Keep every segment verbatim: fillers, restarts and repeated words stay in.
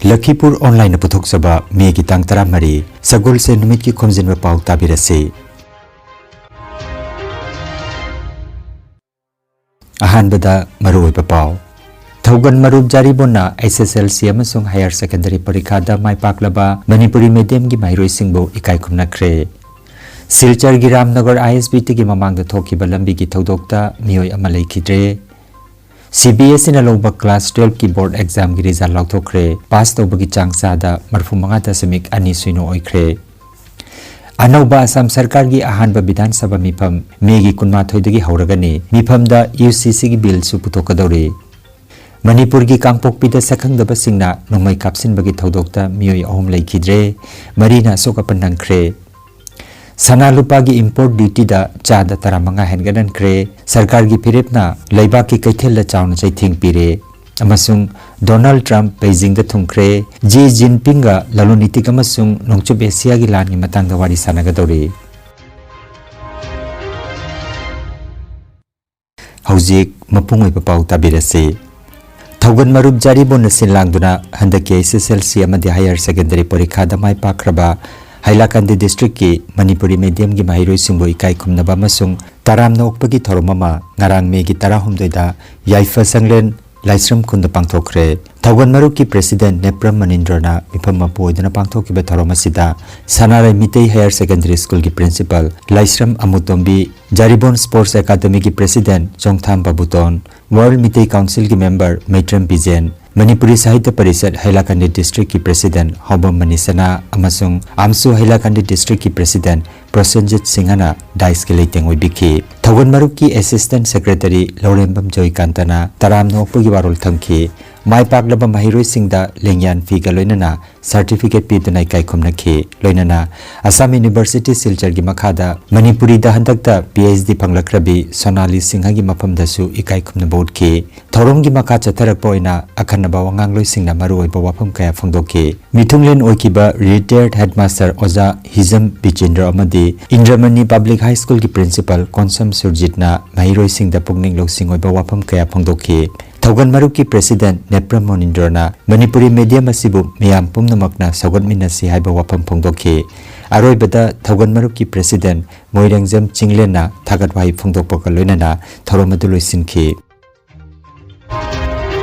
ꯂꯈꯤꯄꯨꯔ ꯑꯣꯟꯂꯥꯏꯟꯅ ꯄꯨꯊꯣꯛꯆꯕ ꯃꯦꯒꯤ ꯇꯥꯡ ꯇꯔꯥꯃꯔꯤ, ꯁꯒꯣꯜꯁꯦꯟ ꯅꯨꯃꯤꯠꯀꯤ ꯈꯣꯝꯖꯤꯟꯕ ꯄꯥꯎ ꯇꯥꯕꯤꯔꯁꯤ꯫ ꯑꯍꯥꯟꯕꯗ ꯃꯔꯨꯑꯣꯏꯕ ꯄꯥꯎ꯫ ꯊꯧꯒꯜ ꯃꯔꯨꯞ ꯖꯥꯔꯤꯕꯣꯟꯅ ꯑꯦꯁ ꯑꯦꯁ ꯑꯦꯜ ꯁꯤ ꯑꯃꯁꯨꯡ ꯍꯥꯌꯔ ꯁꯦꯀꯦꯟꯗꯔꯤ ꯄꯔꯤꯈꯥꯗ ꯃꯥꯏ ꯄꯥꯛꯂꯕ ꯃꯅꯤꯄꯨꯔꯤ ꯃꯤꯗꯤꯌꯝꯒꯤ ꯃꯍꯩꯔꯣꯏꯁꯤꯡꯕꯨ ꯏꯀꯥꯏ ꯈꯨꯝꯅꯈ꯭ꯔꯦ꯫ ꯁꯤꯜꯆꯔꯒꯤ ꯔꯥꯝꯅꯒꯔ ꯑꯥꯏ ꯑꯦꯁ ꯕꯤ ꯇꯤꯒꯤ ꯃꯃꯥꯡꯗ ꯊꯣꯛꯈꯤꯕ ꯂꯝꯕꯤꯒꯤ ꯊꯧꯗꯣꯛꯇ ꯃꯤꯑꯣꯏ ꯑꯃ ꯂꯩꯈꯤꯗ꯭ꯔꯦ꯫ ꯁꯤ ꯕꯤ ꯑꯦꯁ ꯏꯅ ꯂꯧꯕ ꯀ꯭ꯂꯥꯁ ꯇꯨꯌꯦꯜꯐꯀꯤ ꯕꯣꯔꯗ ꯑꯦꯛꯖꯥꯝꯒꯤ ꯔꯤꯖꯜ ꯂꯥꯎꯊꯣꯛꯈ꯭ꯔꯦ꯫ ꯄꯥꯁ ꯇꯧꯕꯒꯤ ꯆꯥꯡ ꯆꯥꯗ ꯃꯔꯤꯐꯨ ꯃꯉꯥ ꯗꯁꯃꯤꯛ ꯑꯅꯤ ꯁꯤꯅꯣ ꯑꯣꯏꯈ꯭ꯔꯦ꯫ ꯑꯅꯧꯕ ꯑꯁꯥꯝ ꯁꯔꯀꯥꯔꯒꯤ ꯑꯍꯥꯟꯕ ꯕꯤꯙꯥꯟ ꯁꯚꯥ ꯃꯤꯐꯝ ꯃꯦꯒꯤ ꯀꯨꯟꯃꯥꯊꯣꯏꯗꯒꯤ ꯍꯧꯔꯒꯅꯤ꯫ ꯃꯤꯐꯝꯗ ꯌꯨ ꯁꯤ ꯁꯤꯒꯤ ꯕꯤꯜꯁꯨ ꯄꯨꯊꯣꯛꯀꯗꯧꯔꯤ꯫ ꯃꯅꯤꯄꯨꯔꯒꯤ ꯀꯥꯡꯄꯣꯛꯄꯤꯗ ꯁꯛꯈꯪꯗꯕꯁꯤꯡꯅ ꯅꯣꯡꯃꯩ ꯀꯥꯞꯁꯤꯟꯕꯒꯤ ꯊꯧꯗꯣꯛꯇ ꯃꯤꯑꯣꯏ ꯑꯍꯨꯝ ꯂꯩꯈꯤꯗ꯭ꯔꯦ, ꯃꯔꯤꯅ ꯑꯁꯣꯛ ꯑꯄꯟ ꯅꯪꯈ꯭ꯔꯦ꯫ ꯁꯅꯥ ꯂꯨꯄꯥꯒꯤ ꯏꯝꯄꯣꯔꯠ ꯗ꯭ꯌꯨꯇꯤꯗ ꯆꯥꯗ ꯇꯔꯥꯃꯉꯥ ꯍꯦꯟꯒꯠꯍꯟꯈ꯭ꯔꯦ꯫ ꯁꯔꯀꯥꯔꯒꯤ ꯐꯤꯔꯦꯞꯅ ꯂꯩꯕꯥꯛꯀꯤ ꯀꯩꯊꯦꯜꯗ ꯆꯥꯎꯅ ꯆꯩꯊꯦꯡ ꯄꯤꯔꯦ꯫ ꯑꯃꯁꯨꯡ ꯗꯣꯅꯥꯜꯗ ꯇ꯭ꯔꯝꯞ ꯕꯩꯖꯤꯡꯗ ꯊꯨꯡꯈ꯭ꯔꯦ꯫ ꯖꯤ ꯖꯤꯟꯄꯤꯡꯒ ꯂꯂꯣꯟ ꯏꯇꯤꯛ ꯑꯃꯁꯨꯡ ꯅꯣꯡꯆꯨꯞ ꯑꯦꯁꯤꯌꯥꯒꯤ ꯂꯥꯟꯒꯤ ꯃꯇꯥꯡꯗ ꯋꯥꯔꯤ ꯁꯥꯟꯅꯒꯗꯧꯔꯤ꯫ ꯍꯧꯖꯤꯛ ꯃꯄꯨꯡ ꯑꯣꯏꯕ ꯄꯥꯎ ꯇꯥꯕꯤꯔꯁꯤ꯫ ꯊꯧꯒꯜ ꯃꯔꯨꯞ ꯖꯥꯔꯤꯕꯣꯟꯅ ꯁꯤꯟ ꯂꯥꯡꯗꯨꯅ ꯍꯟꯗꯛꯀꯤ ꯑꯦꯁ ꯑꯦꯁ ꯑꯦꯜ ꯁꯤ ꯑꯃꯗꯤ ꯍꯥꯌꯔ ꯁꯦꯀꯦꯟꯗꯔꯤ ꯄꯔꯤꯈꯥꯗ ꯃꯥꯏ ꯄꯥꯛꯈ꯭ꯔꯕ ꯍꯥꯏꯂꯥꯀꯟꯗꯤ ꯗꯤꯁꯇ꯭ꯔꯤꯛꯀꯤ ꯃꯅꯤꯄꯨꯔꯤ ꯃꯤꯗꯤꯌꯝꯒꯤ ꯃꯍꯩꯔꯣꯏꯁꯤꯡꯕꯨ ꯏꯀꯥꯏ ꯈꯨꯝꯅꯕ ꯑꯃꯁꯨꯡ ꯇꯔꯥꯝꯅ ꯑꯣꯛꯄꯒꯤ ꯊꯧꯔꯝ ꯑꯃ ꯉꯔꯥꯡ ꯃꯦꯒꯤ ꯇꯔꯥꯍꯨꯝꯗꯣꯏꯗ ꯌꯥꯏꯐ ꯁꯪꯂꯦꯟ ꯂꯥꯏꯁ꯭ꯔꯝ ꯈꯨꯟꯗ ꯄꯥꯡꯊꯣꯛꯈ꯭ꯔꯦ꯫ ꯊꯧꯒꯜ ꯃꯔꯨꯞꯀꯤ ꯄ꯭ꯔꯦꯁꯤꯗꯦꯟꯠ ꯅꯦꯄ꯭ꯔꯝ ꯃꯅꯤꯟꯗ꯭ꯔꯅ ꯃꯤꯐꯝ ꯃꯄꯨ ꯑꯣꯏꯗꯨꯅ ꯄꯥꯡꯊꯣꯛꯈꯤꯕ ꯊꯧꯔꯝ ꯑꯁꯤꯗ ꯁꯅꯥꯔꯩ ꯃꯤꯇꯩ ꯍꯥꯌꯔ ꯁꯦꯀꯦꯟꯗꯔꯤ ꯁ꯭ꯀꯨꯜꯒꯤ ꯄ꯭ꯔꯤꯟꯁꯤꯄꯥꯜ ꯂꯥꯏꯁ꯭ꯔꯝ ꯑꯃꯨꯇꯣꯝꯕꯤ, ꯖꯥꯔꯤꯕꯣꯟ ꯁ꯭ꯄꯣꯔꯠꯁ ꯑꯦꯀꯥꯗꯃꯤꯒꯤ ꯄ꯭ꯔꯦꯁꯤꯗꯦꯟꯠ ꯆꯣꯡꯊꯥꯝ ꯕꯥꯕꯨꯇꯣꯟ, ꯋꯥꯔꯜꯗ ꯃꯤꯇꯩ ꯀꯥꯎꯟꯁꯤꯜꯒꯤ ꯃꯦꯝꯕꯔ ꯃꯩꯇ꯭ꯔꯝ ꯕꯤꯖꯦꯟ, ꯃꯅꯤꯄꯨꯔꯤ ꯁꯥꯍꯤꯇ꯭ꯌ ꯄꯔꯤꯁꯠ ꯍꯥꯏꯂꯥꯀꯟꯗꯤ ꯗꯤꯁꯇ꯭ꯔꯤꯛꯀꯤ ꯄ꯭ꯔꯦꯁꯤꯗꯦꯟꯠ ꯍꯥꯎꯕꯝ ꯃꯅꯤꯁꯅꯥ ꯑꯃꯁꯨꯡ ꯑꯥꯝꯁꯨ ꯍꯥꯏꯂꯥꯀꯟꯗꯤ ꯗꯤꯁꯇ꯭ꯔꯤꯛꯀꯤ ꯄ꯭ꯔꯦꯁꯤꯗꯦꯟꯠ ꯄ꯭ꯔꯣꯁꯦꯟꯖꯤꯠ ꯁꯤꯡꯍꯅ ꯗꯥꯏꯁꯀꯤ ꯂꯩꯇꯦꯡ ꯑꯣꯏꯕꯤꯈꯤ꯫ ꯊꯧꯒꯜ ꯃꯔꯨꯞꯀꯤ ꯑꯦꯁꯤꯁꯇꯦꯟꯠ ꯁꯦꯀ꯭ꯔꯦꯇꯔꯤ ꯂꯧꯔꯦꯝꯕꯝ ꯖꯣꯏꯀꯥꯟꯇꯅ ꯇꯔꯥꯝꯅ ꯑꯣꯛꯄꯒꯤ ꯋꯥꯔꯣꯜ ꯊꯝꯈꯤ꯫ ꯃꯥꯏ ꯄꯥꯛꯂꯕ ꯃꯍꯩꯔꯣꯏꯁꯤꯡꯗ ꯂꯦꯡꯌꯥꯟ ꯐꯤꯒ ꯂꯣꯏꯅꯅ ꯁꯥꯔꯇꯤꯐꯤꯀꯦꯠ ꯄꯤꯗꯨꯅ ꯏꯀꯥꯏ ꯈꯨꯝꯅꯈꯤ꯫ ꯂꯣꯏꯅꯅ ꯑꯁꯥꯝ ꯌꯨꯅꯤꯚꯔꯁꯤꯇꯤ ꯁꯤꯜꯆꯔꯒꯤ ꯃꯈꯥꯗ ꯃꯅꯤꯄꯨꯔꯤꯗ ꯍꯟꯗꯛꯇ ꯄꯤ ꯑꯩꯆ ꯗꯤ ꯐꯪꯂꯛꯈ꯭ꯔꯕꯤ ꯁꯣꯅꯥꯂꯤ ꯁꯤꯡꯍꯒꯤ ꯃꯐꯝꯗꯁꯨ ꯏꯀꯥꯏ ꯈꯨꯝꯅꯕ ꯎꯠꯈꯤ꯫ ꯊꯧꯔꯝꯒꯤ ꯃꯈꯥ ꯆꯠꯊꯔꯛꯄ ꯑꯣꯏꯅ ꯑꯈꯟꯅꯕ ꯋꯥꯉꯥꯡꯂꯣꯏꯁꯤꯡꯅ ꯃꯔꯨꯑꯣꯏꯕ ꯋꯥꯐꯝ ꯀꯌꯥ ꯐꯣꯡꯗꯣꯛꯈꯤ꯫ ꯃꯤꯊꯨꯡꯂꯦꯟ ꯑꯣꯏꯈꯤꯕ ꯔꯤꯇꯥꯌꯔꯗ ꯍꯦꯗꯃꯥꯁꯇꯔ ꯑꯣꯖꯥ ꯍꯤꯖꯝ ꯕꯤꯖꯦꯟꯗ꯭ꯔ ꯑꯃꯗꯤ ꯏꯟꯗ꯭ꯔꯃꯅꯤ ꯄꯕ꯭ꯂꯤꯛ ꯍꯥꯏ ꯁ꯭ꯀꯨꯜꯒꯤ ꯄ꯭ꯔꯤꯟꯁꯤꯄꯥꯜ ꯀꯣꯟꯁꯝ ꯁꯨꯔꯖꯤꯠꯅ ꯃꯍꯩꯔꯣꯏꯁꯤꯡꯗ ꯄꯨꯛꯅꯤꯡ ꯂꯧꯁꯤꯡ ꯑꯣꯏꯕ ꯋꯥꯐꯝ ꯀꯌꯥ ꯐꯣꯡꯗꯣꯛꯈꯤ꯫ ꯊꯧꯒꯜ ꯃꯔꯨꯞꯀꯤ president ꯅꯦꯄ꯭ꯔꯝ ꯃꯣꯅꯤꯟꯗ꯭ꯔꯣꯅ ꯃꯅꯤꯄꯨꯔꯤ medium ꯑꯁꯤꯕꯨ ꯃꯤꯌꯥꯝ ꯄꯨꯝꯅꯃꯛꯅ ꯁꯧꯒꯠꯃꯤꯟꯅꯁꯤ ꯍꯥꯏꯕ ꯋꯥꯐꯝ ꯐꯣꯡꯗꯣꯛꯈꯤ꯫ ꯑꯔꯣꯏꯕꯗ ꯊꯧꯒꯜ ꯃꯔꯨꯞꯀꯤ president ꯃꯣꯏꯔꯦꯡꯖꯝ ꯆꯤꯡꯂꯦꯟꯅ ꯊꯥꯒꯠ ꯋꯥꯍꯩ ꯐꯣꯡꯗꯣꯛꯄꯒ ꯂꯣꯏꯅꯅ ꯊꯧꯔꯝ ꯑꯗꯨ ꯂꯣꯏꯁꯤꯟꯈꯤ꯫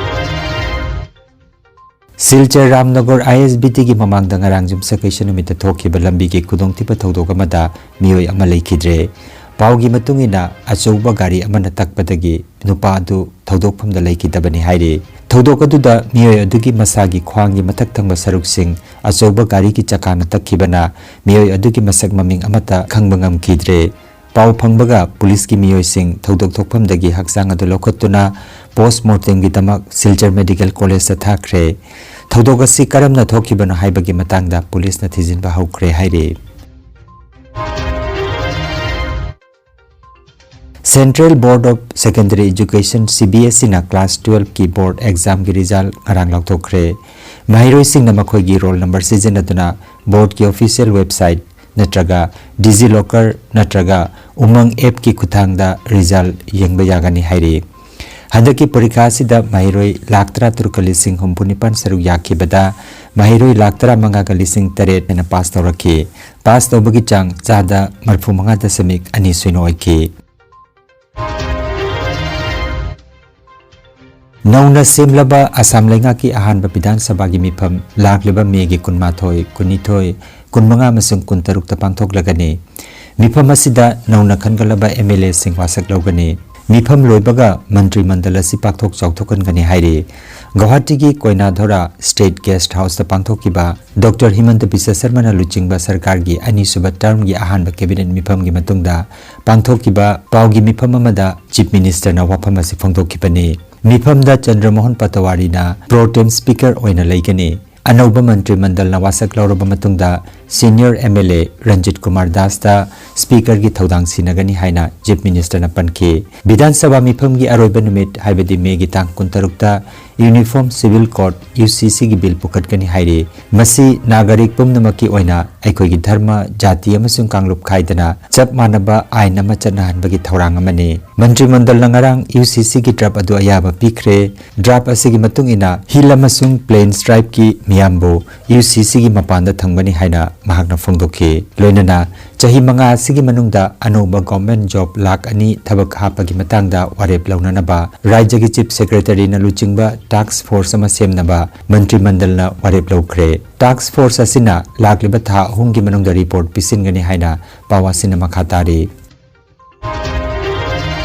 Silchar Ramnagar I S B T ꯒꯤ ꯃꯃꯥꯡꯗ ꯉꯔꯥꯡ ꯌꯨꯝꯁꯀꯩꯁ ꯅꯨꯃꯤꯠꯇ ꯊꯣꯛꯈꯤꯕ ꯂꯝꯕꯤꯒꯤ ꯈꯨꯗꯣꯡꯊꯤꯕ ꯊꯧꯗꯣꯛ ꯑꯃꯗ ꯃꯤꯑꯣꯏ ꯑꯃ ꯂꯩꯈꯤꯗ꯭ꯔꯦ꯫ ꯄꯥꯎꯒꯤ ꯃꯇꯨꯡ ꯏꯟꯅ, ꯑꯆꯧꯕ ꯒꯥꯔꯤ ꯑꯃꯅ ꯇꯛꯄꯗꯒꯤ ꯅꯨꯄꯥ ꯑꯗꯨ ꯊꯧꯗꯣꯛꯐꯝꯗ ꯂꯩꯈꯤꯗꯕꯅꯤ ꯍꯥꯏꯔꯤ꯫ ꯊꯧꯗꯣꯛ ꯑꯗꯨꯗ ꯃꯤꯑꯣꯏ ꯑꯗꯨꯒꯤ ꯃꯁꯥꯒꯤ ꯈ꯭ꯋꯥꯡꯒꯤ ꯃꯊꯛ ꯊꯪꯕ ꯁꯔꯨꯛꯁꯤꯡ ꯑꯆꯧꯕ ꯒꯥꯔꯤꯒꯤ ꯆꯀꯥꯅ ꯇꯛꯈꯤꯕꯅ ꯃꯤꯑꯣꯏ ꯑꯗꯨꯒꯤ ꯃꯁꯛ ꯃꯃꯤꯡ ꯑꯃꯠꯇ ꯈꯪꯕ ꯉꯝꯈꯤꯗ꯭ꯔꯦ꯫ ꯄꯥꯎ ꯐꯪꯕꯒ ꯄꯨꯂꯤꯁꯀꯤ ꯃꯤꯑꯣꯏꯁꯤꯡ ꯊꯧꯗꯣꯛ ꯊꯣꯛꯐꯝꯗꯒꯤ ꯍꯛꯆꯥꯡ ꯑꯗꯨ ꯂꯧꯈꯠꯇꯨꯅ post mortemꯒꯤꯗꯃꯛ ꯁꯤꯜꯆꯔ ꯃꯦꯗꯤꯀꯦꯜ ꯀꯣꯂꯦꯖꯇ ꯊꯥꯈ꯭ꯔꯦ꯫ ꯊꯧꯗꯣꯛ ꯑꯁꯤ ꯀꯔꯝꯅ ꯊꯣꯛꯈꯤꯕꯅꯣ ꯍꯥꯏꯕꯒꯤ ꯃꯇꯥꯡꯗ ꯄꯨꯂꯤꯁꯅ ꯊꯤꯖꯤꯟꯕ ꯍꯧꯈ꯭ꯔꯦ ꯍꯥꯏꯔꯤ꯫ Central Board of Secondary Education, C B S E ꯅ class twelve ꯀꯤ board exam ꯒꯤ result ꯉꯔꯥꯡ ꯂꯥꯎꯊꯣꯛꯈ꯭ꯔꯦ꯫ ꯃꯍꯩꯔꯣꯏꯁꯤꯡꯅ ꯃꯈꯣꯏꯒꯤ roll number ꯁꯤꯖꯤꯟꯅꯗꯨꯅ board ꯀꯤ official website ꯅꯠꯇ꯭ꯔꯒ DigiLocker ꯅꯠꯇ꯭ꯔꯒ ꯎꯃꯪ app ꯀꯤ ꯈꯨꯠꯊꯥꯡꯗ result ꯌꯦꯡꯕ ꯌꯥꯒꯅꯤ ꯍꯥꯏꯔꯤ꯫ ꯍꯟꯗꯛꯀꯤ ꯄꯔꯤꯈꯥ ꯑꯁꯤꯗ ꯃꯍꯩꯔꯣꯏ ꯂꯥꯈ ꯇꯔꯥꯇꯔꯨꯛꯀ ꯂꯤꯁꯤꯡ ꯍꯨꯝꯐꯨ ꯅꯤꯄꯥꯟ ꯁꯔꯨꯛ ꯌꯥꯈꯤꯕꯗ, ꯃꯍꯩꯔꯣꯏ ꯂꯥꯈ ꯇꯔꯥꯃꯉꯥꯒ ꯂꯤꯁꯤꯡ ꯇꯔꯦꯠ ꯍꯦꯟꯅ pass ꯇꯧꯔꯛꯈꯤ꯫ Pass ꯇꯧꯕꯒꯤ ꯆꯥꯡ ꯆꯥꯗ ꯃꯔꯤꯐꯨ ꯃꯉꯥ ꯗꯁꯃꯤꯛ ꯑꯅꯤ ꯁꯤꯅꯣ ꯑꯣꯏꯈꯤ꯫ ꯅꯧꯅ ꯁꯦꯝꯂꯕ ꯑꯁꯥꯝ ꯂꯩꯉꯥꯛꯀꯤ ꯑꯍꯥꯟꯕ ꯕꯤꯙꯥꯟ ꯁꯚꯥꯒꯤ ꯃꯤꯐꯝ ꯂꯥꯛꯂꯤꯕ ꯃꯦꯒꯤ ꯀꯨꯟꯃꯥꯊꯣꯏ, ꯀꯨꯟꯅꯤꯊꯣꯏ, ꯀꯨꯟꯃꯉꯥ ꯑꯃꯁꯨꯡ ꯀꯨꯟꯇꯔꯨꯛꯇ ꯄꯥꯡꯊꯣꯛꯂꯒꯅꯤ꯫ ꯃꯤꯐꯝ ꯑꯁꯤꯗ ꯅꯧꯅ ꯈꯟꯒꯠꯂꯕ M L A ꯁꯤꯡ ꯋꯥꯁꯛ ꯂꯧꯒꯅꯤ꯫ ꯃꯤꯐꯝ ꯂꯣꯏꯕꯒ ꯃꯟꯇ꯭ꯔꯤ ꯃꯟꯗꯜ ꯑꯁꯤ ꯄꯥꯛꯊꯣꯛ ꯆꯥꯎꯊꯣꯛꯍꯟꯒꯅꯤ ꯍꯥꯏꯔꯤ꯫ ꯒꯧꯍꯥꯇꯤꯒꯤ ꯀꯣꯏꯅꯥꯙꯣꯔꯥ State Guest House ꯇ ꯄꯥꯡꯊꯣꯛꯈꯤꯕ ꯗꯣꯛꯇꯔ ꯍꯤꯃꯟꯇ ꯕꯤꯁ꯭ꯋ ꯁꯔꯃꯅ ꯂꯨꯆꯤꯡꯕ ꯁꯔꯀꯥꯔꯒꯤ ꯑꯅꯤꯁꯨꯕ term ꯒꯤ ꯑꯍꯥꯟꯕ cabinet ꯃꯤꯐꯝꯒꯤ ꯃꯇꯨꯡꯗ ꯄꯥꯡꯊꯣꯛꯈꯤꯕ ꯄꯥꯎꯒꯤ ꯃꯤꯐꯝ ꯑꯃꯗ Chief Minister ꯅ ꯋꯥꯐꯝ ꯑꯁꯤ ꯐꯣꯡꯗꯣꯛꯈꯤꯕꯅꯤ꯫ ꯃꯤꯐꯝꯗ ꯆꯟꯗ꯭ꯔꯃꯣꯍꯟ ꯄꯇꯋꯥꯔꯤꯅ pro tem speaker ꯑꯣꯏꯅ ꯂꯩꯒꯅꯤ꯫ ꯑꯅꯧꯕ ꯃꯟꯇ꯭ꯔꯤ ꯃꯟꯗꯜꯅ ꯋꯥꯁꯛ ꯂꯧꯔꯕ ꯃꯇꯨꯡꯗ Senior M L A Ranjit Kumar ꯗꯥꯁꯇ Speakerꯒꯤ ꯊꯧꯗꯥꯡ ꯁꯤꯟꯅꯒꯅꯤ ꯍꯥꯏꯅ Chief Ministerꯅ ꯄꯟꯈꯤ꯫ ꯕꯤꯙꯥꯟ ꯁꯚꯥ ꯃꯤꯐꯝꯒꯤ ꯑꯔꯣꯏꯕ ꯅꯨꯃꯤꯠ, ꯍꯥꯏꯕꯗꯤ Mayꯒꯤ ꯇꯥꯡ ꯀꯨꯟꯇꯔꯨꯛꯇ Uniform Civil Code, UCCꯒꯤ bill ꯄꯨꯈꯠꯀꯅꯤ ꯍꯥꯏꯔꯤ꯫ ꯃꯁꯤ ꯅꯥꯒꯔꯤꯛ ꯄꯨꯝꯅꯃꯛꯀꯤ ꯑꯣꯏꯅ ꯑꯩꯈꯣꯏꯒꯤ ꯙꯔꯃ, ꯖꯥꯇꯤ ꯑꯃꯁꯨꯡ ꯀꯥꯡꯂꯨꯞ ꯈꯥꯏꯗꯅ ꯆꯞ ꯃꯥꯟꯅꯕ ꯑꯥꯏꯟ ꯑꯃ ꯆꯠꯅꯍꯟꯕꯒꯤ ꯊꯧꯔꯥꯡ ꯑꯃꯅꯤ꯫ ꯃꯟꯇ꯭ꯔꯤ ꯃꯟꯗꯜꯅ ꯉꯔꯥꯡ UCCꯒꯤ draft ꯑꯗꯨ ꯑꯌꯥꯕ ꯄꯤꯈ꯭ꯔꯦ꯫ Draft ꯑꯁꯤꯒꯤ ꯃꯇꯨꯡ ꯏꯟꯅ Hill ꯑꯃꯁꯨꯡ Plains Tribeꯀꯤ ꯃꯤꯌꯥꯝꯕꯨ UCCꯒꯤ ꯃꯄꯥꯟꯗ ꯊꯝꯒꯅꯤ ꯍꯥꯏꯅ ꯃꯍꯥꯛꯅ ꯐꯣꯡꯗꯣꯛꯈꯤ꯫ ꯂꯣꯏꯅꯅ ꯆꯍꯤ ꯃꯉꯥ ꯑꯁꯤꯒꯤ ꯃꯅꯨꯡꯗ ꯑꯅꯧꯕ government job ꯂꯥꯈ ꯑꯅꯤ ꯊꯕꯛ ꯍꯥꯞꯄꯒꯤ ꯃꯇꯥꯡꯗ ꯋꯥꯔꯦꯞ ꯂꯧꯅꯅꯕ ꯔꯥꯖ꯭ꯌꯒꯤ Chief Secretaryꯅ ꯂꯨꯆꯤꯡꯕ task force ꯑꯃ ꯁꯦꯝꯅꯕ ꯃꯟꯇ꯭ꯔꯤ ꯃꯟꯗꯜꯅ ꯋꯥꯔꯦꯞ ꯂꯧꯈ꯭ꯔꯦ꯫ Task force ꯑꯁꯤꯅ ꯂꯥꯛꯂꯤꯕ ꯊꯥ ꯑꯍꯨꯝꯒꯤ ꯃꯅꯨꯡꯗ report ꯄꯤꯁꯤꯟꯒꯅꯤ ꯍꯥꯏꯅ ꯄꯥꯎ ꯑꯁꯤꯅ ꯃꯈꯥ ꯇꯥꯔꯤ꯫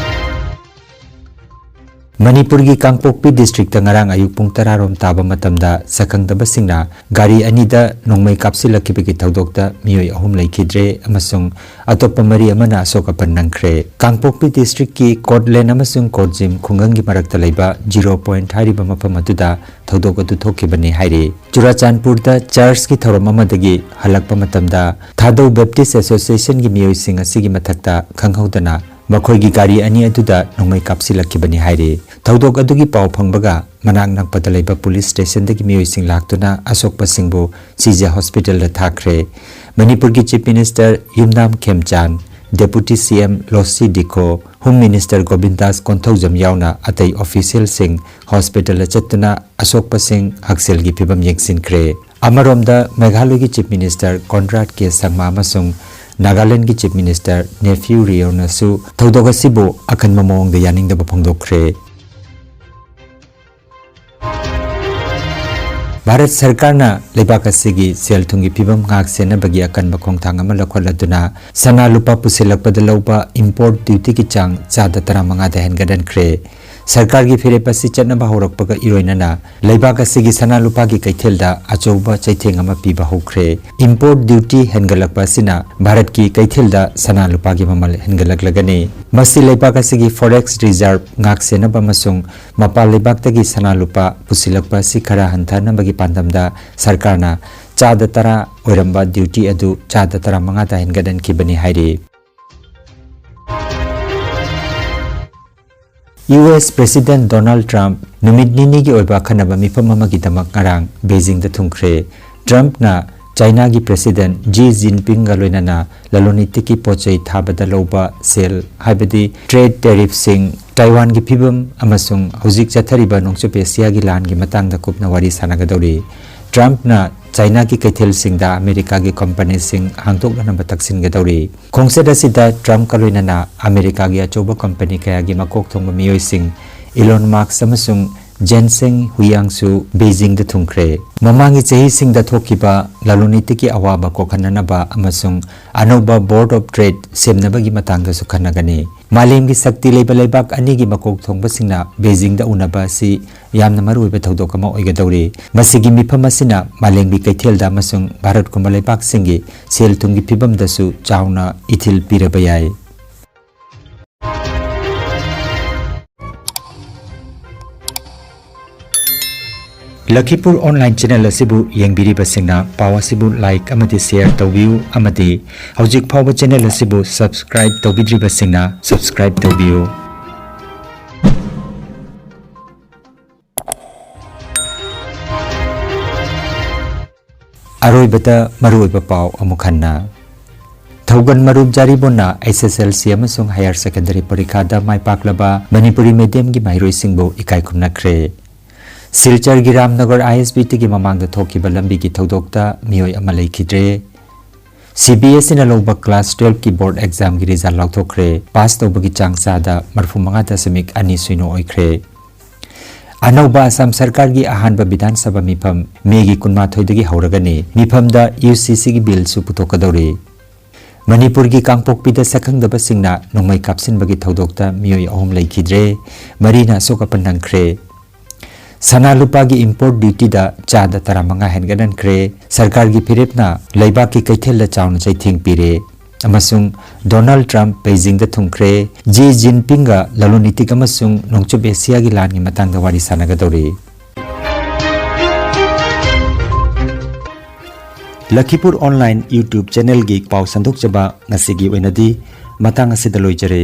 ꯃꯅꯤꯄꯨꯔꯒꯤ ꯀꯥꯡꯄꯣꯛꯄꯤ districtꯇ ꯉꯔꯥꯡ ꯑꯌꯨꯛ ꯄꯨꯡ ꯇꯔꯥ ꯔꯣꯝ ꯇꯥꯕ ꯃꯇꯝꯗ ꯁꯛꯈꯪꯗꯕꯁꯤꯡꯅ ꯒꯥꯔꯤ ꯑꯅꯤꯗ ꯅꯣꯡꯃꯩ ꯀꯥꯞꯁꯤꯜꯂꯛꯈꯤꯕꯒꯤ ꯊꯧꯗꯣꯛꯇ ꯃꯤꯑꯣꯏ ꯑꯍꯨꯝ ꯂꯩꯈꯤꯗ꯭ꯔꯦ ꯑꯃꯁꯨꯡ ꯑꯇꯣꯞꯄ ꯃꯔꯤ ꯑꯃꯅ ꯑꯁꯣꯛ ꯑꯄꯟ ꯅꯪꯈ꯭ꯔꯦ꯫ ꯀꯥꯡꯄꯣꯛꯄꯤ districtꯀꯤ ꯀꯣꯠꯂꯦꯟ ꯑꯃꯁꯨꯡ ꯀꯣꯠꯖꯤꯝ ꯈꯨꯡꯒꯪꯒꯤ ꯃꯔꯛꯇ ꯂꯩꯕ Zero Point ꯍꯥꯏꯔꯤꯕ ꯃꯐꯝ ꯑꯗꯨꯗ ꯊꯧꯗꯣꯛ ꯑꯗꯨ ꯊꯣꯛꯈꯤꯕꯅꯤ ꯍꯥꯏꯔꯤ꯫ ꯆꯨꯔꯥꯆꯥꯟꯄꯨꯔꯗ churchꯀꯤ ꯊꯧꯔꯝ ꯑꯃꯗꯒꯤ ꯍꯜꯂꯛꯄ ꯃꯇꯝꯗ ꯊꯥꯗꯧ Baptist Associationꯒꯤ ꯃꯤꯑꯣꯏꯁꯤꯡ ꯑꯁꯤꯒꯤ ꯃꯊꯛꯇ ꯈꯪꯍꯧꯗꯅ ꯃꯈꯣꯏꯒꯤ ꯒꯥꯔꯤ ꯑꯅꯤ ꯑꯗꯨꯗ ꯅꯣꯡꯃꯩ ꯀꯥꯞꯁꯤꯜꯂꯛꯈꯤꯕꯅꯤ ꯍꯥꯏꯔꯤ꯫ ꯊꯧꯗꯣꯛ ꯑꯗꯨꯒꯤ ꯄꯥꯎ ꯐꯪꯕꯒ ꯃꯅꯥꯛ ꯅꯛꯄꯗ ꯂꯩꯕ police stationꯗꯒꯤ ꯃꯤꯑꯣꯏꯁꯤꯡ ꯂꯥꯛꯇꯨꯅ ꯑꯁꯣꯛꯄꯁꯤꯡꯕꯨ ꯁꯤꯖ hospitalꯗ ꯊꯥꯈ꯭ꯔꯦ꯫ ꯃꯅꯤꯄꯨꯔꯒꯤ Chief Minister ꯌꯨꯝꯅꯥꯝ ꯈꯦꯝꯆꯥꯟ, Deputy CM ꯂꯣꯁꯤ ꯗꯤꯈꯣ, Home Minister ꯒꯣꯕꯤꯟꯗꯥꯁ Konthoujam ꯌꯥꯎꯅ ꯑꯇꯩ officialꯁꯤꯡ hospitalꯗ ꯆꯠꯇꯨꯅ ꯑꯁꯣꯛꯄꯁꯤꯡ ꯍꯛꯁꯦꯜꯒꯤ ꯐꯤꯕꯝ ꯌꯦꯡꯁꯤꯟꯈ꯭ꯔꯦ꯫ ꯑꯃꯔꯣꯝꯗ ꯃꯦꯘꯥꯂꯌꯒꯤ Chief Minister ꯀꯣꯟꯔꯥꯗ ꯀꯦ ꯁꯪꯃꯥ ꯑꯃꯁꯨꯡ ꯅꯥꯒꯥꯂꯦꯟꯗꯒꯤ Chief Minister ꯅꯦꯐ꯭ꯌꯨ ꯔꯤꯑꯣꯅꯁꯨ ꯊꯧꯗꯣꯛ ꯑꯁꯤꯕꯨ ꯑꯀꯟꯕ ꯃꯑꯣꯡꯗ ꯌꯥꯅꯤꯡꯗꯕ ꯐꯣꯡꯗꯣꯛꯈ꯭ꯔꯦ꯫ ꯚꯥꯔꯠ ꯁꯔꯀꯥꯔꯅ ꯂꯩꯕꯥꯛ ꯑꯁꯤꯒꯤ ꯁꯦꯜ ꯊꯨꯝꯒꯤ ꯐꯤꯕꯝ ꯉꯥꯛ ꯁꯦꯟꯅꯕꯒꯤ ꯑꯀꯟꯕ ꯈꯣꯡꯊꯥꯡ ꯑꯃ ꯂꯧꯈꯠꯂꯗꯨꯅ ꯁꯅꯥ ꯂꯨꯄꯥ ꯄꯨꯁꯤꯜꯂꯛꯄꯗ ꯂꯧꯕ import dutyꯒꯤ ꯆꯥꯡ ꯆꯥꯗ ꯇꯔꯥꯃꯉꯥꯗ ꯍꯦꯟꯒꯠꯍꯟꯈ꯭ꯔꯦ꯫ ꯁꯔꯀꯥꯔꯒꯤ ꯐꯤꯔꯦꯞ ꯑꯁꯤ ꯆꯠꯅꯕ ꯍꯧꯔꯛꯄꯒ ꯏꯔꯣꯏꯅꯅ ꯂꯩꯕꯥꯛ ꯑꯁꯤꯒꯤ ꯁꯅꯥ ꯂꯨꯄꯥꯒꯤ ꯀꯩꯊꯦꯜꯗ ꯑꯆꯧꯕ ꯆꯩꯊꯦꯡ ꯑꯃ ꯄꯤꯕ ꯍꯧꯈ꯭ꯔꯦ꯫ Import duty ꯍꯦꯟꯒꯠꯂꯛꯄ ꯑꯁꯤꯅ ꯚꯥꯔꯠꯀꯤ ꯀꯩꯊꯦꯜꯗ ꯁꯅꯥ ꯂꯨꯄꯥꯒꯤ ꯃꯃꯜ ꯍꯦꯟꯒꯠꯂꯛꯂꯒꯅꯤ꯫ ꯃꯁꯤ ꯂꯩꯕꯥꯛ ꯑꯁꯤꯒꯤ forex reserve ꯉꯥꯛ ꯁꯦꯟꯅꯕ ꯑꯃꯁꯨꯡ ꯃꯄꯥꯟ ꯂꯩꯕꯥꯛꯇꯒꯤ ꯁꯅꯥ ꯂꯨꯄꯥ ꯄꯨꯁꯤꯜꯂꯛꯄ ꯑꯁꯤ ꯈꯔ ꯍꯟꯊꯍꯟꯅꯕꯒꯤ ꯄꯥꯟꯗꯝꯗ ꯁꯔꯀꯥꯔꯅ ꯆꯥꯗ ꯇꯔꯥ ꯑꯣꯏꯔꯝꯕ ꯗ꯭ꯌꯨꯇꯤ ꯑꯗꯨ ꯆꯥꯗ ꯇꯔꯥꯃꯉꯥꯗ ꯍꯦꯟꯒꯠꯍꯟꯈꯤꯕꯅꯤ ꯍꯥꯏꯔꯤ꯫ ꯌꯨ ꯑꯦꯁ ꯄ꯭ꯔꯦꯁꯤꯗꯦꯟꯠ ꯗꯣꯅꯥꯜꯗ ꯇ꯭ꯔꯝꯞ ꯅꯨꯃꯤꯠ ꯅꯤꯅꯤꯒꯤ ꯑꯣꯏꯕ ꯑꯈꯟꯅꯕ ꯃꯤꯐꯝ ꯑꯃꯒꯤꯗꯃꯛ ꯉꯔꯥꯡ ꯕꯦꯖꯤꯡꯗ ꯊꯨꯡꯈ꯭ꯔꯦ꯫ ꯇ꯭ꯔꯝꯞꯅ ꯆꯥꯏꯅꯥꯒꯤ ꯄ꯭ꯔꯦꯁꯤꯗꯦꯟꯠ ꯖꯤ ꯖꯤꯟꯄꯤꯡꯒ ꯂꯣꯏꯅꯅ ꯂꯂꯣꯟ ꯏꯇꯤꯛꯀꯤ ꯄꯣꯠ ꯆꯩ ꯊꯥꯕꯗ ꯂꯧꯕ ꯁꯦꯜ, ꯍꯥꯏꯕꯗꯤ ꯇ꯭ꯔꯦꯗ ꯇꯦꯔꯤꯐꯁꯤꯡ, ꯇꯥꯏꯋꯥꯟꯒꯤ ꯐꯤꯕꯝ ꯑꯃꯁꯨꯡ ꯍꯧꯖꯤꯛ ꯆꯠꯊꯔꯤꯕ ꯅꯣꯡꯆꯨꯞ ꯑꯦꯁꯤꯌꯥꯒꯤ ꯂꯥꯟꯒꯤ ꯃꯇꯥꯡꯗ ꯀꯨꯞꯅ ꯋꯥꯔꯤ ꯁꯥꯟꯅꯒꯗꯧꯔꯤ꯫ ꯇ꯭ꯔꯝꯞꯅ ꯆꯥꯏꯅꯥꯒꯤ ꯀꯩꯊꯦꯜꯁꯤꯡꯗ ꯑꯃꯦꯔꯤꯀꯥꯒꯤ ꯀꯝꯄꯅꯤꯁꯤꯡ ꯍꯥꯡꯗꯣꯛꯅꯅꯕ ꯇꯛꯁꯤꯟꯒꯗꯧꯔꯤ꯫ ꯈꯣꯡꯆꯠ ꯑꯁꯤꯗ ꯇ꯭ꯔꯝꯞꯀ ꯂꯣꯏꯅꯅ ꯑꯃꯦꯔꯤꯀꯥꯒꯤ ꯑꯆꯧꯕ ꯀꯝꯄꯅꯤ ꯀꯌꯥꯒꯤ ꯃꯀꯣꯛ ꯊꯣꯡꯕ ꯃꯤꯑꯣꯏꯁꯤꯡ, ꯏꯂꯣꯟ ꯃꯥꯛꯁ ꯑꯃꯁꯨꯡ ꯖꯦꯟꯁꯦꯡ ꯍꯨꯌꯥꯡꯁꯨ ꯕꯦꯖꯤꯡꯗ ꯊꯨꯡꯈ꯭ꯔꯦ꯫ ꯃꯃꯥꯡꯒꯤ ꯆꯍꯤꯁꯤꯡꯗ ꯊꯣꯛꯈꯤꯕ ꯂꯂꯣꯟ ꯏꯇꯤꯛꯀꯤ ꯑꯋꯥꯕ ꯀꯣꯛꯍꯟꯅꯅꯕ ꯑꯃꯁꯨꯡ ꯑꯅꯧꯕ ꯕꯣꯔꯗ ꯑꯣꯐ ꯇ꯭ꯔꯦꯗ ꯁꯦꯝꯅꯕꯒꯤ ꯃꯇꯥꯡꯗꯁꯨ ꯈꯟꯅꯒꯅꯤ꯫ ꯃꯥꯂꯦꯝꯒꯤ ꯁꯛꯇꯤ ꯂꯩꯕ ꯂꯩꯕꯥꯛ ꯑꯅꯤꯒꯤ ꯃꯀꯣꯛ ꯊꯣꯡꯕꯁꯤꯡꯅ ꯕꯦꯖꯤꯡꯗ ꯎꯅꯕ ꯑꯁꯤ ꯌꯥꯝꯅ ꯃꯔꯨꯑꯣꯏꯕ ꯊꯧꯗꯣꯛ ꯑꯃ ꯑꯣꯏꯒꯗꯧꯔꯤ꯫ ꯃꯁꯤꯒꯤ ꯃꯤꯐꯝ ꯑꯁꯤꯅ ꯃꯥꯂꯦꯝꯒꯤ ꯀꯩꯊꯦꯜꯗ ꯑꯃꯁꯨꯡ ꯚꯥꯔꯠꯀꯨꯝꯕ ꯂꯩꯕꯥꯛꯁꯤꯡꯒꯤ ꯁꯦꯜ ꯊꯨꯝꯒꯤ ꯐꯤꯕꯝꯗꯁꯨ ꯆꯥꯎꯅ ꯏꯊꯤꯜ ꯄꯤꯔꯕ ꯌꯥꯏ꯫ ꯂꯈꯤꯄꯨꯔ ꯑꯣꯟꯂꯥꯏꯟ ꯆꯦꯅꯦꯜ ꯑꯁꯤꯕꯨ ꯌꯦꯡꯕꯤꯔꯤꯕꯁꯤꯡꯅ ꯄꯥꯎ ꯑꯁꯤꯕꯨ ꯂꯥꯏꯛ ꯑꯃꯗꯤ ꯁꯦꯌꯔ ꯇꯧꯕꯤꯌꯨ ꯑꯃꯗꯤ ꯍꯧꯖꯤꯛ ꯐꯥꯎꯕ ꯆꯦꯅꯦꯜ ꯑꯁꯤꯕꯨ ꯁꯕꯁꯀ꯭ꯔꯥꯏꯕ ꯇꯧꯕꯤꯗ꯭ꯔꯤꯕꯁꯤꯡꯅ ꯁꯕꯁꯀ꯭ꯔꯥꯏꯕ ꯇꯧꯕꯤꯌꯨ꯫ ꯑꯔꯣꯏꯕꯗ ꯃꯔꯨꯑꯣꯏꯕ ꯄꯥꯎ ꯑꯃꯨꯛ ꯍꯟꯅ꯫ ꯊꯧꯒꯟ ꯃꯔꯨꯞ ꯖꯥꯔꯤꯕꯣꯟꯅ ꯑꯩꯆ ꯑꯦꯁ ꯑꯦꯜ ꯁꯤ ꯑꯃꯁꯨꯡ ꯍꯥꯌꯔ ꯁꯦꯀꯦꯟꯗꯔꯤ ꯄꯔꯤꯈꯥꯗ ꯃꯥꯏ ꯄꯥꯛꯂꯕ ꯃꯅꯤꯄꯨꯔꯤ ꯃꯤꯗꯤꯌꯝꯒꯤ ꯃꯍꯩꯔꯣꯏꯁꯤꯡꯕꯨ ꯏꯀꯥꯏ ꯈꯨꯝꯅꯈ꯭ꯔꯦ꯫ ꯁꯤꯜꯆꯔꯒꯤ ꯔꯥꯝꯅꯒꯔ ꯑꯥꯏ ꯑꯦꯁ ꯕꯤ ꯇꯤꯒꯤ ꯃꯃꯥꯡꯗ ꯊꯣꯛꯈꯤꯕ ꯂꯝꯕꯤꯒꯤ ꯊꯧꯗꯣꯛꯇ ꯃꯤꯑꯣꯏ ꯑꯃ ꯂꯩꯈꯤꯗ꯭ꯔꯦ꯫ ꯁꯤ ꯕꯤ ꯑꯦꯁ ꯏꯅ ꯂꯧꯕ ꯀ꯭ꯂꯥꯁ ꯇꯨꯌꯦꯜꯐꯀꯤ ꯕꯣꯔꯗ ꯑꯦꯛꯖꯥꯝꯒꯤ ꯔꯤꯖꯜ ꯂꯥꯎꯊꯣꯛꯈ꯭ꯔꯦ꯫ ꯄꯥꯁ ꯇꯧꯕꯒꯤ ꯆꯥꯡ ꯆꯥꯗ ꯃꯔꯤꯐꯨ ꯃꯉꯥ ꯗꯁꯃꯤꯛ ꯑꯅꯤ ꯁꯤꯅꯣ ꯑꯣꯏꯈ꯭ꯔꯦ꯫ ꯑꯅꯧꯕ ꯑꯁꯥꯝ ꯁꯔꯀꯥꯔꯒꯤ ꯑꯍꯥꯟꯕ ꯕꯤꯙꯥꯟ ꯁꯚꯥ ꯃꯤꯐꯝ ꯃꯦꯒꯤ ꯀꯨꯟꯃꯥꯊꯣꯏꯗꯒꯤ ꯍꯧꯔꯒꯅꯤ꯫ ꯃꯤꯐꯝꯗ ꯌꯨ ꯁꯤ ꯁꯤꯒꯤ ꯕꯤꯜꯁꯨ ꯄꯨꯊꯣꯛꯀꯗꯧꯔꯤ꯫ ꯃꯅꯤꯄꯨꯔꯒꯤ ꯀꯥꯡꯄꯣꯛꯄꯤꯗ ꯁꯛꯈꯪꯗꯕꯁꯤꯡꯅ ꯅꯣꯡꯃꯩ ꯀꯥꯞꯁꯤꯟꯕꯒꯤ ꯊꯧꯗꯣꯛꯇ ꯃꯤꯑꯣꯏ ꯑꯍꯨꯝ ꯂꯩꯈꯤꯗ꯭ꯔꯦ, ꯃꯔꯤꯅ ꯑꯁꯣꯛ ꯑꯄꯟ ꯅꯪꯈ꯭ꯔꯦ꯫ ꯁꯅꯥ ꯂꯨꯄꯥꯒꯤ ꯏꯝꯄꯣꯔꯠ ꯗ꯭ꯌꯨꯇꯤꯗ ꯆꯥꯗ ꯇꯔꯥꯃꯉꯥ ꯍꯦꯟꯒꯠꯍꯟꯈ꯭ꯔꯦ꯫ ꯁꯔꯀꯥꯔꯒꯤ ꯐꯤꯔꯦꯞꯅ ꯂꯩꯕꯥꯛꯀꯤ ꯀꯩꯊꯦꯜꯗ ꯆꯥꯎꯅ ꯆꯩꯊꯦꯡ ꯄꯤꯔꯦ꯫ ꯑꯃꯁꯨꯡ ꯗꯣꯅꯥꯜꯗ ꯇ꯭ꯔꯝꯞ ꯕꯩꯖꯤꯡꯗ ꯊꯨꯡꯈ꯭ꯔꯦ꯫ ꯖꯤ ꯖꯤꯟꯄꯤꯡꯒ ꯂꯂꯣꯟ ꯏꯇꯤꯛ ꯑꯃꯁꯨꯡ ꯅꯣꯡꯆꯨꯞ ꯑꯦꯁꯤꯌꯥꯒꯤ ꯂꯥꯟꯒꯤ ꯃꯇꯥꯡꯗ ꯋꯥꯔꯤ ꯁꯥꯟꯅꯒꯗꯧꯔꯤ꯫ ꯂꯈꯤꯄꯨꯔ ꯑꯣꯟꯂꯥꯏꯟ YouTube ꯆꯦꯅꯦꯜꯒꯤ ꯄꯥꯎ ꯁꯟꯗꯣꯛꯆꯕ ꯉꯁꯤꯒꯤ ꯑꯣꯏꯅꯗꯤ ꯃꯇꯥꯡ ꯑꯁꯤꯗ ꯂꯣꯏꯖꯔꯦ꯫